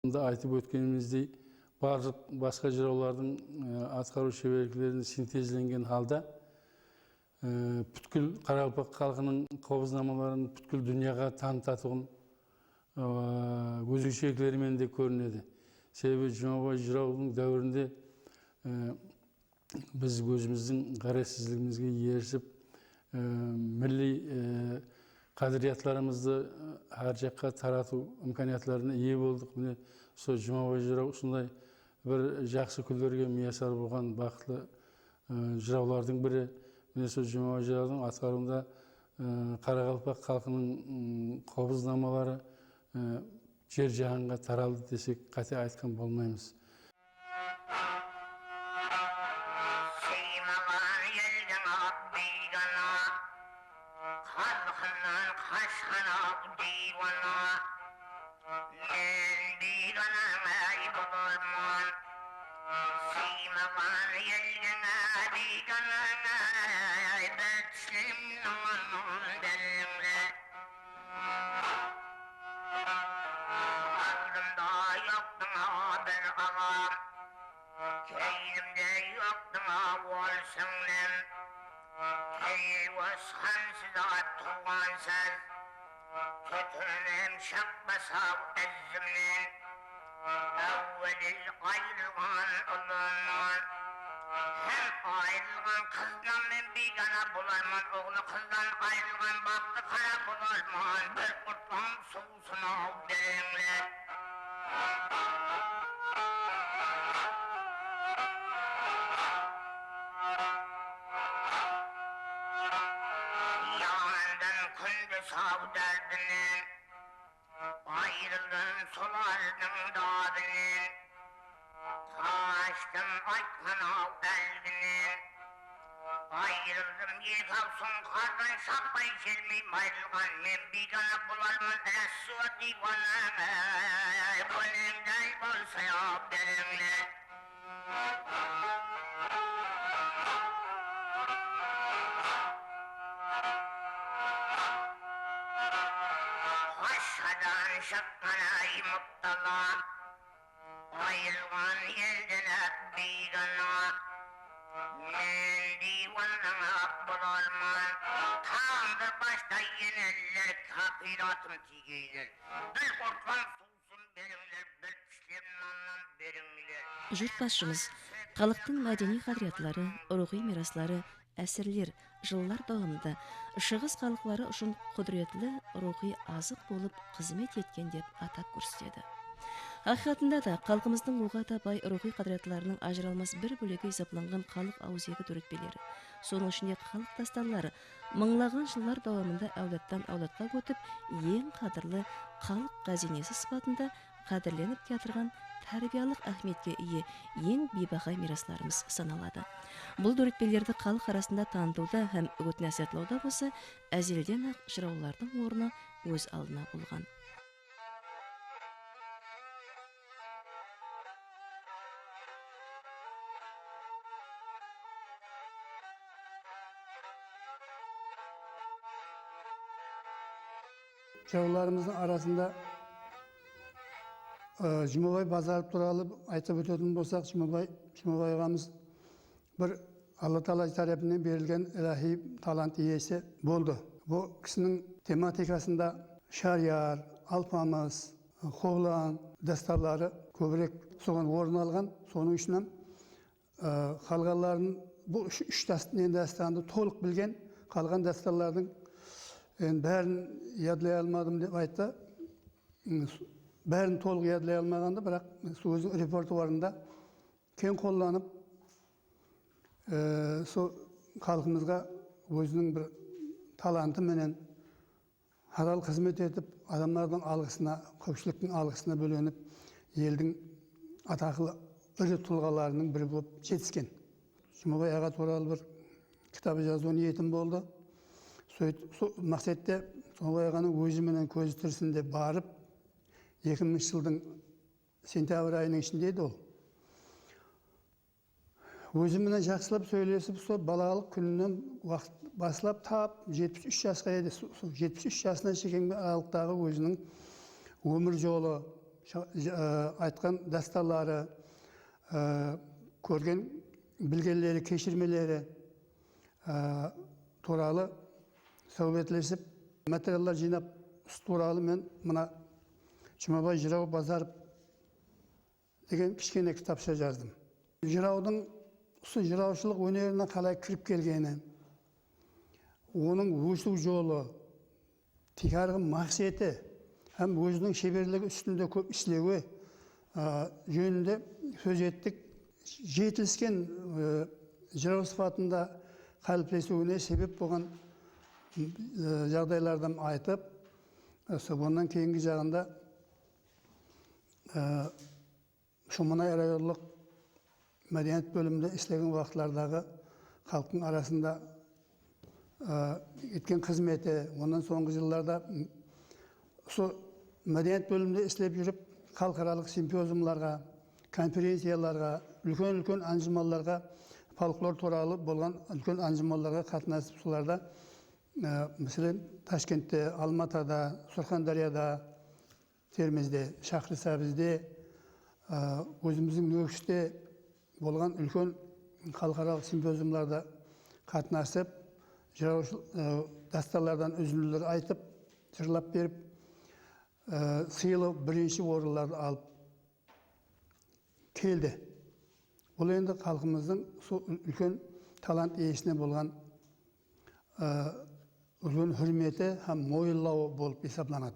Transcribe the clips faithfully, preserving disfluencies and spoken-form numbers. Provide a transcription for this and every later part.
Bunda aytıp ótkenimizdey, barlıq basqa jırawlardıń, e, atqarıw sheberliklerinde sintezlengen halda, e, pútkil qaraqalpaq xalqınıń qobıznamaların pútkil dúnyaǵa tanıtatuǵın, e, ózgeshelikleri menen de kórinedi. Sebebi Jumabay jırawdıń dáwirinde, e, biz ózimizdiń ǵárezsizligimizge erisip, e, milliy, e, qádiriyatlarımızdı hár jaqqa taratıw imkaniyatlarına iye boldıq. Mine, sol Jumabay jıraw usınday bir jaqsı kúnlerge miyasar bolǵan baxıtlı, e, jırawlardıń biri. Mine, sol Jumabay jırawdıń atqarıwında, e, qaraqalpaq xalqınıń, ım, qobıznamaları, e, jer jáhánǵa taraldı desek, qáte aytqan bolmaymız. Sıymaǵan eldiń-aq biygana, xalqımnan qashqan-aq diywana. Men biyganań-áy bolarman, sıymaǵan eldiń-á biyganań-áy, bir tislemnan berińler. Aldımda joqtıń-a bir aǵam, keynimde joqtıń-a ol sińlim. Ey, osqansız-a tuwǵansız, tútinim shıqpasa izimnen. Áwwelel ayırılǵan ulınan hám ayırılǵan qızınan men biygana bolarman, oǵlı qızdan ayırılǵan baxtı qara bolarman, bir qurtlam suwsın-aw berińler. Yandım kúnde saw dárdinen, ayırıldım solardıń dabinen. Qashtım aytqan-aw álginen, ayırıldım eki-aw suńqardan, shappay jelmey mayırılǵan men biygana bolarman, rássuwa diywanań-áy, kóneńday bolsa-aw berińler. Qashqadan shıqqan-ay mubtala, ayırılǵan elden-aq biygana. Men diywanań-aq bolarman, taqdır bashta eneller, kapıyratım tiygeyler. Bir qurtlam suwsın berińler, bir tislem nannan berińler. Jurtbasshımız xalıqtıń mádeniy qádiriyatları, ruwxıy miyrasları, ásirler, jıllar dawamında Shıǵıs xalıqları ushın qúdiretli ruwxıy azıq bolıp xızmet etken dep atap kórsetedi. Haqıyqatında da, xalqımızdıń oǵada bay ruwxıy qádiriyatlarınıń ajıralmas bir bólegi esaplanǵan xalıq awızeki dóretpeleri, sonıń ishinde xalıq dástanları mıńlaǵan jıllar dawamında áwladtan áwladqa ótip, eń qádirli xalıq ǵáziynesi sıpatında qádirlenip kiyatırǵan tárbiyalıq áhmiyetke iye eń biybaha miyraslarımız sanaladı. Bul dóretpelerdi xalıq arasında tanıtıwda hám úgit-násiyatlawda bolsa ázelden-aq jırawlardıń ornı óz aldına bolǵan. Jırawlarımızdıń arasında, ı, Jumabay Bazarov tuwralı aytıp ótetuǵın bolsaq, Jumabay, Jumabay aǵamız bir Alla taala tárepinen berilgen iláhiy talant iyesi boldı. Bul kisiniń tematikasında Shariyar, Alpamıs, Qoblan dástanları kóbirek soǵan orın alǵan. Sonıń ushın hám, ı, qalǵanların, bul úsh, úsh dás-, ne dástandı tolıq bilgen, qalǵan dástanlardıń, endi, bárin yadlay almadım dep ayttı. Bárin tolıq yadlay almaǵandı, biraq óziniń repertuarında keń qollanıp, e, sol xalqımızǵa óziniń bir talantı menen hadal xızmet etip, adamlardıń alǵısına, kópshiliktiń alǵısına bólenip, eldiń ataqlı iri tulǵalarınıń biri bolıp jetisken. Jumabay aǵa tuwralı bir kitabı jazıw niyetim boldı. Sóyt-, sol maqsette Jumabay aǵanıń ózi menen kózi tirisin dep barıp, eki mıńınshı jıldıń sentyabr ayınıń ishinde edi ol. Ózi menen jaqsılap sóylesip, sol balalıq kúninen waqıt baslap tap jetpis úsh jasqa edi, so-, so-, jetpis úsh jasına shekem aralıqtaǵı óziniń ómir jolı, sha-, ja-, e, aytqan dástanları, e, kórgen, bilgenleri, keshirmeleri, e, tuwralı sáwbetlesip, materiallar jıynap, usı tuwralı men mına Jumabay Jıraw Bazarov degen kishkene kitapsha jazdım. Jırawdıń usı jırawshılıq ónerine qalay kirip kelgeni, onıń ósiw jolı, tiykarǵı maqseti hám óziniń sheberligi ústinde kóp islewi, a, jóninde sóz ettik. Jetilisken, e, jıraw sıpatında qáliplesiwine sebep bolǵan, e, jaǵdaylardı aytıp, e, so-, onnan keyingi jaǵında, e, Shumanay rayonlıq mádeniyat bóliminde islegen waqıtlardaǵı xalıqtıń arasında, ı, etken xızmeti, onnan sońǵı jıllarda, m, usı mádeniyat bóliminde islep júrip, xalıqaralıq simpoziumlarǵa, konferenciyalarǵa, úlken-úlken ánjumanlarǵa, folklor tuwralı bolǵan úlken ánjumanlarǵa qatnasıp, solarda, ı, máselen, Tashkentte, Almatada, Surxandáriyada, Termizde, Shaxrisabzde, ı, ózimizdiń Nókiste bolǵan úlken xalıqaralıq simpoziumlarda qatnasıp, jırawshı-, ı, dástanlardan úzindiler aytıp, jırlap berip, ı, sıylı birinshi orınlardı alıp keldi. Bul endi xalqımızdıń usı úl-, úlken talant iyesine bolǵan, ı, úlken húrmeti hám moyınlawı bolıp esaplanadı.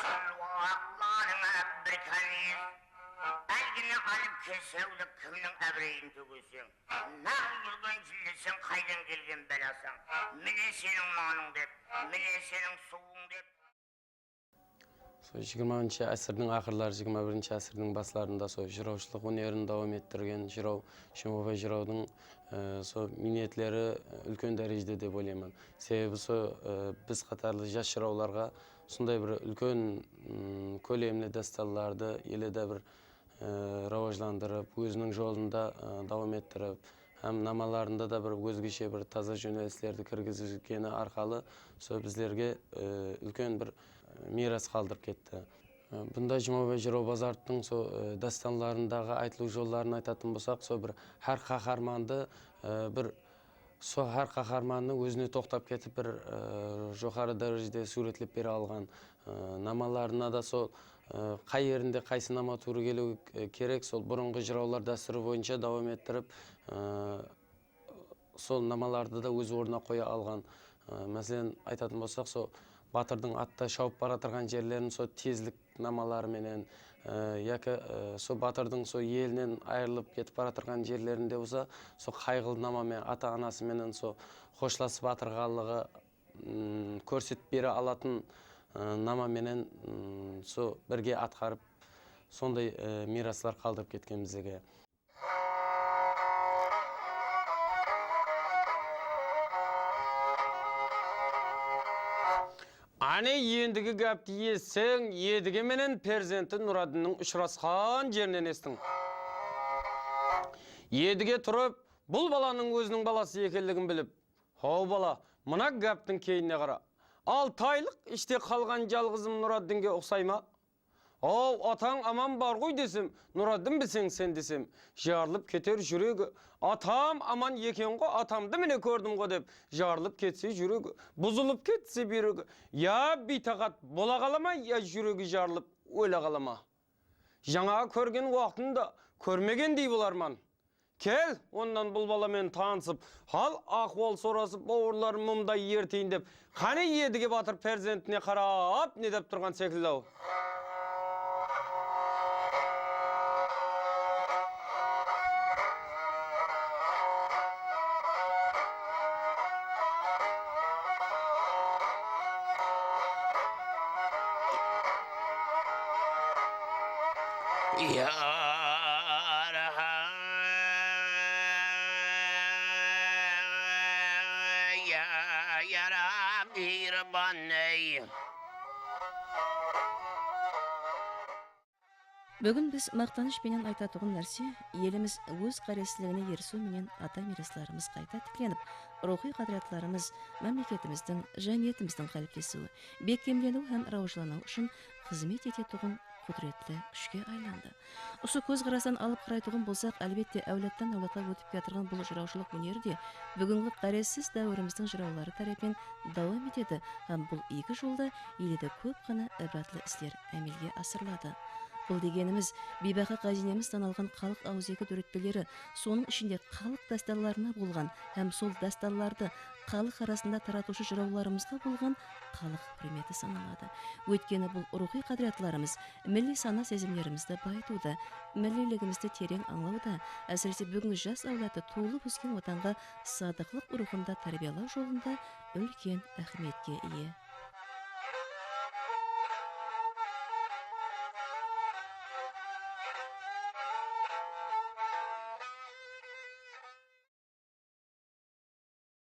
Sol waqıtlarıń-a bir kánez, álgini alıp kesewlik kimniń ábireyin tógeseń? Naǵıl urǵan jilleseń, qaydan kelgen bálasań? Mine seniń nanıń dep, mine seniń suwıń dep. Sol jigirmanshı ásirdiń aqırları, jigirma birinshi ásirdiń baslarında sol jırawshılıq ónerin dawam ettirgen jıraw, Shumabay jırawdıń, e, sol miynetleri, e, úlken dárejede dep oylayman. Sebebi sol, e, biz qatarlı jas jırawlarǵa usınday bir úlken, mm, kólemli dástanlardı ele de bir e, rawajlandırıp, óziniń jolında, e, dawam ettirip, hám namalarında da bir ózgeshe bir taza jónelislerdi kirgizgeni arqalı sol bizlerge, e, úlken bir, e, miyras qaldırıp ketti. E, bunda Jumabay Jıraw Bazarovtıń sol, e, dástanlarındaǵı aytılıw jolların aytatın bolsaq, sol bir hár qaharmandı, e, bir Sol hár qaharmannıń ózine toqtap ketip, bir, ı, joqarı dárejede súwretlep bere alǵan, ı, namalarına da sol, ı, qay jerinde qaysı nama tuwrı keliwi, ı, kerek, sol burınǵı jırawlar dástúri boyınsha dawam ettirip, ı, sol namalardı da óz ornına qoya alǵan. I, máselen, aytatın bolsaq, sol batırdıń atta shawıp baratırǵan jerlerin sol tezlik namaları menen, e, yaki, e, sol batırdıń sol elinen ayırılıp ketip baratırǵan jerlerinde bolsa, sol qayǵılı nama menen, ata-anası menen sol xoshlasıp atırǵanlıǵı, mm, kórsetip bere alatın, e, nama menen, mm, sol birge atqarıp, sonday, e, miyraslar qaldırıp ketken bizlerge. Áne, endigi gápti esitseń, Edige menen perzenti Nuraddinniń ushırasqan jerinen esitiń. Edige turıp, bul balanıń óziniń balası ekenligin bilip, "Haw, bala, mına gáptiń keynine qara. Altı aylıq ishte qalǵan jalǵızım Nuraddinge uqsay ma? Aw, atań aman bar ǵoy desem, Nuraddin biseń sen desem, jarılıp keter júregi. Atam aman eken ǵo, atamdı mine kórdim ǵo dep, jarılıp ketse júregi, buzılıp ketse búyregi. Ya biytaqat bola qala ma, ya júregi jarılıp óle qala ma? Jańa kórgen waqtında kórmegendey bolarman." Kel, onnan bul bala menen tanısıp, hal-ahwal sorasıp, bawırların mumday erteyin dep, qáne, Edige batır perzentine qarap ne dep turǵan sekilli-aw. Yar, ya, yar, miyriban, ey. Búgin biz maqtanısh penen aytatuǵın nárse, elimiz óz ǵárezsizligine erisiw menen ata miyraslarımız qayta tiklenip, ruwxıy qádiriyatlarımız mámleketimizdiń, jámiyetimizdiń qáliplesiwi, bekkemleniwi hám rawajlanıwı ushın xızmet etetuǵın qúdiretli kúshke aylandı. Usı kózqarastan alıp qaraytuǵın bolsaq, álbette, áwladtan áwladqa ótip kiyatırǵan bul jırawshılıq óneri de búgingi ǵárezsiz dáwirimizdiń jırawları tárepinen dawam etedi hám bul iygi jolda ele de kóp ǵana ibratlı isler ámelge asırıladı. Bul degenimiz, biybaha ǵáziynemiz sanalǵan xalıq awızeki dóretpeleri, sonıń ishinde xalıq dástanlarına bolǵan hám sol dástanlardı xalıq arasında taratıwshı jırawlarımızǵa bolǵan xalıq húrmeti sanaladı. Óytkeni bul ruwxıy qádiriyatlarımız milliy sana-sezimlerimizdi bayıtıwda, milliyligimizdi tereń ańlawda, ásirese, búgingi jas áwladtı tuwılıp ósken Watanǵa sadıqlıq ruwxında tárbiyalaw jolında úlken áhmiyetke iye.